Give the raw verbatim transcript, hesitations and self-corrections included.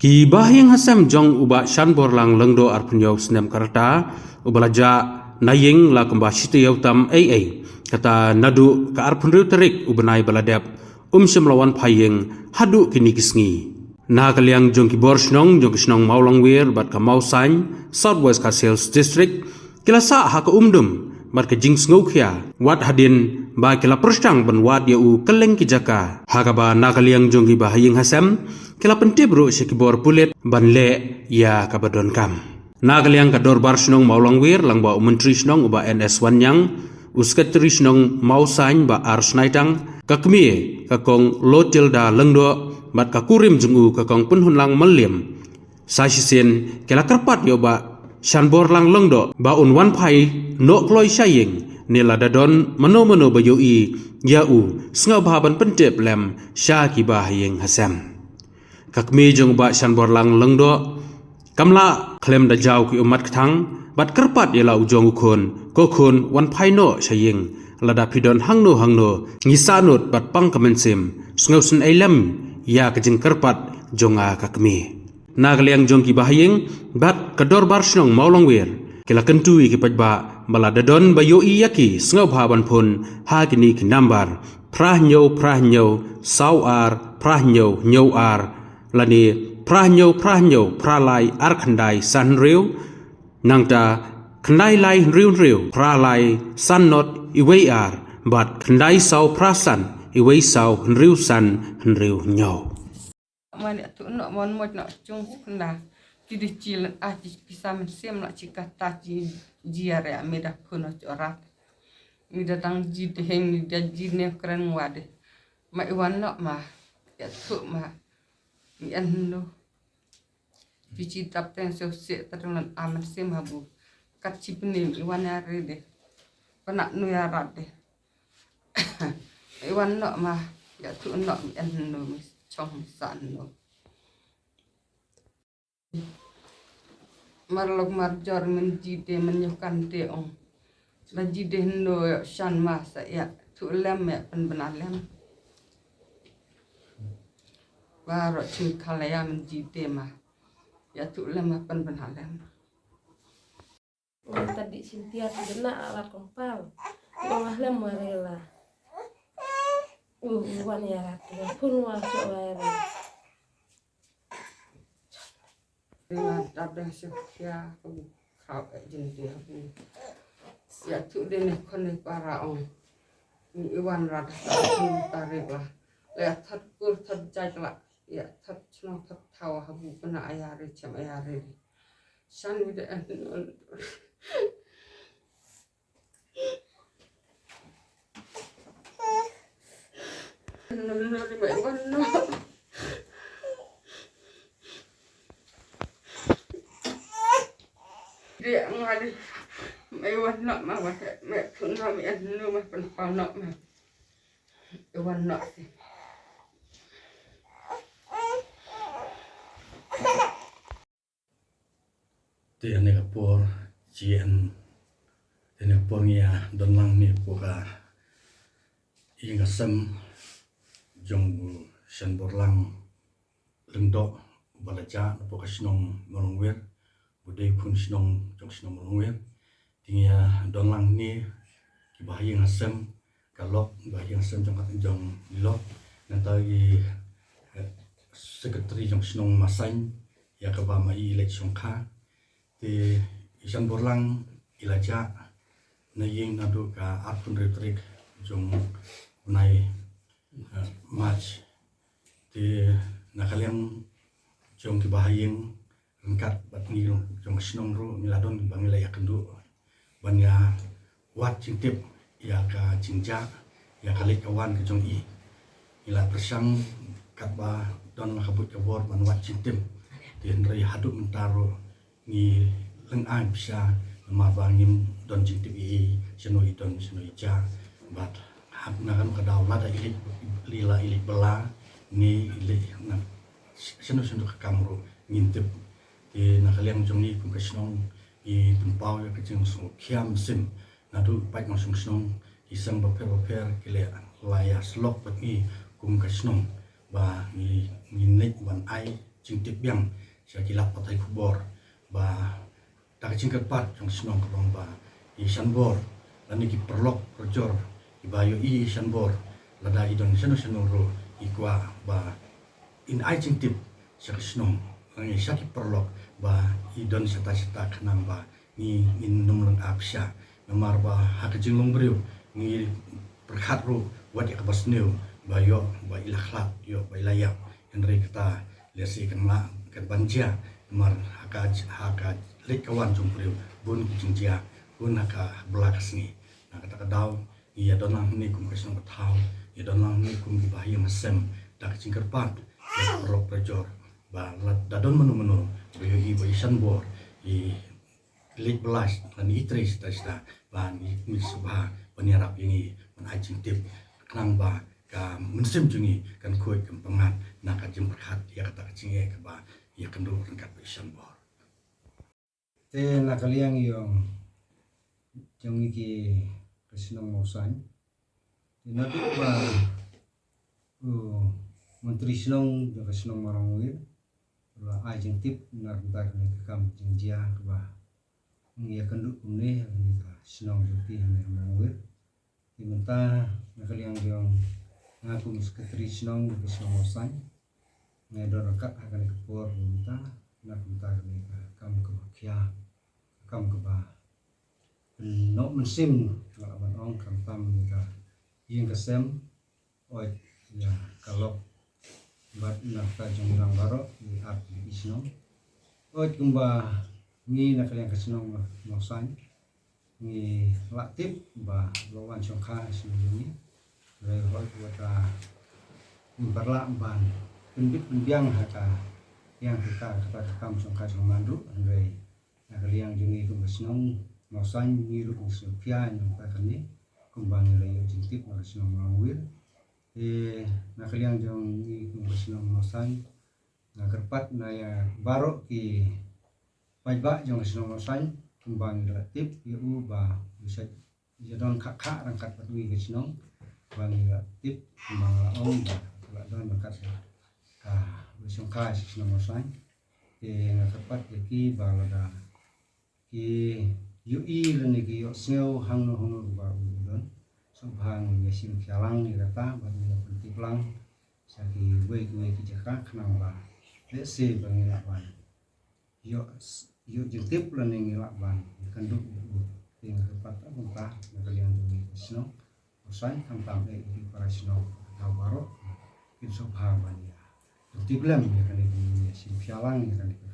Ki bahaïing hasem jong u Bah Shanborlang Lyngdoh arphew hynñiew snem ka rta, uba la jah na ïing la kumba shi taïew tam ei ei. Kata naduh ka arphew hynriew tarik u bnai ba la dep, um shym la wan phai ïing haduh kine ki sngi. Na ka liang jong ki bor shnong jong ka shnong Mawlangwir bad ka Mawsaiñ, South West Khasi Hills District, ki la sah ha ka umdum bad ka jingsngewkhia, wat hadien ba ki la pyrshang ban wad ïa u kylleng ki jaka. Ha kaba na ka liang jong ki bahaïing hasem, ki la pyntip ruh sha ki bor pulit ban leh ïa kaba donkam. Na ka liang ka dorbar shnong Mawlangwir, lyngba u myntri shnong u Bah N S Wanniang, u sekretari shnong Mawsaiñ Bah R Snaitang, ka kmie ka Kong Lotilda Lyngdoh bad ka kurim jong u ka Kong Pynhunlang Mylliem, sa shisien ki la kyrpad ïa u Bah Shanborlang Lyngdoh ba un wan phai noh kloi sha ïing, ne lada don mano mano ba ïohi ïa u, sngewbha ban pyntip lem sha ki bahaïing hasem. Ka kmie jong u Bah Shanborlang Lyngdoh kam lah khlem da jaw ki ummat kthang bad kyrpad ïa la u jong u khun, ko khun, wan phai noh sha ïing, lada phi don hangno hangno, ngi sahnud bad pang ka mynsiem, sngewsynei lem ïa ka jingkyrpad jong nga ka kmie. Na ka liang jong ki bahaïing bad ka dorbar shnong Mawlangwir, ki la kyntu ïa ki paidbah ba lada don ba ïohi ïa ki, sngewbha ban phone ha kine ki nambar: phra hynñiew phra hynñiew saw ar phra hynñiew hynñiew ar, lane phra hynñiew phra hynñiew phra lai ar khyndai san hynriew, nangta khyndai lai hynriew hynriew phra lai san not iwei ar, bad khyndai saw phra san iwei saw hynriew san hynriew hynñiew. Mane tu nok mon moj nok cung sukunda. Ti di ci len a ci pisa men sem nok ci kata ci jiare a meda puno ci orat. Meda dang ji deheng meda ji ne kren wade. Ma iwan nok ma. Ya tu ma. Mi en no. Ti ci tap teng sio se tadang len a men sem habu. Kat ci penim iwan ya rede. Penak nu ya rade. Iwan nok ma, ya tu nok mi en no mi chong mi san no. Mar lok mar jor men jide men nyukan te ong. La jide no shan ma sa ya tu lem ya pen bena lem. Ba ro chin kala ya men jide ma. Ya tu lem ma pen bena lem. Wan tadi Cynthia tu dena ala kompal. Nong ahlem warela. Uh, wan ya ratu. Pun wa so warela. Dengan tabdah sekia aku kau kat jendela aku. Ya tu dene kone para ong. Ni iwan rada tu tarik lah. Ya thot kur thot jai lah. Ya thot chnong thot thawa habu pena ayare chem ayare. Shan wida en. Dia ngali mai wan nok ma wan mai tun ma mai anu ma pen pau nok ma wan nok si. Te ane ka por ci en te ane ka por ngi ïa don lang ne por ka ïing ka sem jong u Shanborlang Lyngdoh ba la jah na por ka shnong Mawlangwir, u dei khun shnong jong shnong Mawlangwir. Te ngi ïa don lang ne ki bahaïing hasem ka lok, bahaïing hasem jong ka jong lok, nangta i eh, secretary jong shnong Masaiñ, ïa kaba ma i leit shongkha. Te i Shanborlang i la jah na ïing naduh ka arphew hynriew tarik jong u bnai eh, March. Te na ka liang jong ki bahaïing ryngkat bad ngi jong ka shnong ruh ngi la don ba ngi la ïakynduh ban ïa wad jingtip ïa ka jingjah, ïa ka leit ka wan ka jong i. Ngi la pyrshang katba don la ka buit ka bor ban wad jingtip. Te hynrei haduh mynta ruh ngi lyngngai pisa namar ba ngim don jingtip ïa i, shano i don shano i jah. Bad hap na kano ka daw lada i leit, i la i leit bylla ne i leit na shano shano ka kam ruh ngim tip. Te na ka liang jong ngi kum ka shnong ngi pynpaw ïa ka jingsngewkhia mynsiem naduh paid nongshong shnong, ki seng bapher bapher ki la ïa la ïa slok bad ngi kum ka shnong ba ngi ngi leit ban ai jingtip biang sha ki lad pathai khubor ba da ka jingkyrpad jong shnong ka long ba i Shanbor lane ki paralok parajor kiba ïohi i Shanbor, lada i don shano shano ruh, i kwah ba in ai jingtip sha ka shnong lane sha ki paralok ba i don shata shata khnang ba ngi ngin ym long ap sha. Namar ba ha ka jinglong briew ngi pyrkhat ruh wat ïa kaba sniew ba ïoh ba i la khlad, ïoh ba i la ïap. Hynrei kata lehse kan lah kan ban jia, namar ha ka, ha ka leit ka wan jong briew bun ki jingjia, bun ha ka bylla ka sngi. Na kata ka daw ngi ïa don lang hangne kum ka shnong ka thaw, ïa don lang hangne kum kiba ha ïing ha sem da ka jingkyrpad ïa ki paralok parajor ba lada don mano mano ba ïohi ba i Shanbor i leit bylla lane i trei shata shata, ba ngi, ngi sngewbha ban ïarap ïa ngi ban ai jingtip khnang ba ka mynsiem jong ngi kan khuid kan pyngngad na ka jingpyrkhat ïa kata ka jingeh kaba ïakynduh ryngkat bad i Shanbor. Te na ka liang ïong jong ngi ki ka shnong Mawsaiñ, te naduh ba u Myntri Shnong jong ka shnong Mawnongwir u la ai jingtip na ka bynta kane ka kam jingjia kaba ngi ïakynduh kumne ha kane ka shnong jong ngi hangne ha Mawnongwir. Te mynta na ka liang jong nga kum Secretary Shnong jong ka shnong Mawsaiñ, nga don ryngkat ha kane ka por mynta na ka bynta kane ka kam kaba khia, ka kam kaba pynnoh mynsiem, nga lah ban ong, khamtam ïa ka ïing ka sem, oi, ïa ka lok bad na ka jingïalang baroh ïa ki ar tylli ki shnong. Oi, kumba ngi na ka liang ka shnong Mawsaiñ ngi lah tip ba la wan shongkha shnong jong ngi. Hynrei hooid, wat la ngim pat lah ban pynbit pynbiang ha ka liang ka, ka, ka kam shongkha shongman ruh, hynrei na ka liang jong ngi kum ka shnong Mawsaiñ ngi ruh ngi sngewkhia na ka bynta kane kumba ngi la ïoh jingtip na ka shnong Mawnongwir. Te na ka liang jong ngi kum ka shnong Mawsaiñ nga kyrpad na ïa baroh ki paidbah jong ka shnong Mawsaiñ kumba ngi la tip ïa u ba u sa ïa don khah khah ryngkat bad ngi ka shnong, ba ngi la tip kumba nga la ong ba la don ryngkat ka, ba shongkha sha shnong Mawsaiñ. Te nga kyrpad ïa ki ba lada ki ïohi lane ki ïohsngew hangno hangno ba u don, sngewbha ngin ïa shim khia lang ïa kata bad ngin ïa pyntip lang sha kiwei kiwei ki jaka khnang ba lehse ba ngin lah ban ïoh, ïoh jingtip lane ngin lah ban ïakynduh ïa u. Te nga kyrpad kumta na ka liang jong ngi ka shnong Mawsaiñ, khamtam eh ïa ki para shnong ka thaw baroh kin sngewbha ban ïa pyntip lem ïa kane, kin ïa shim khia lang ïa kane ka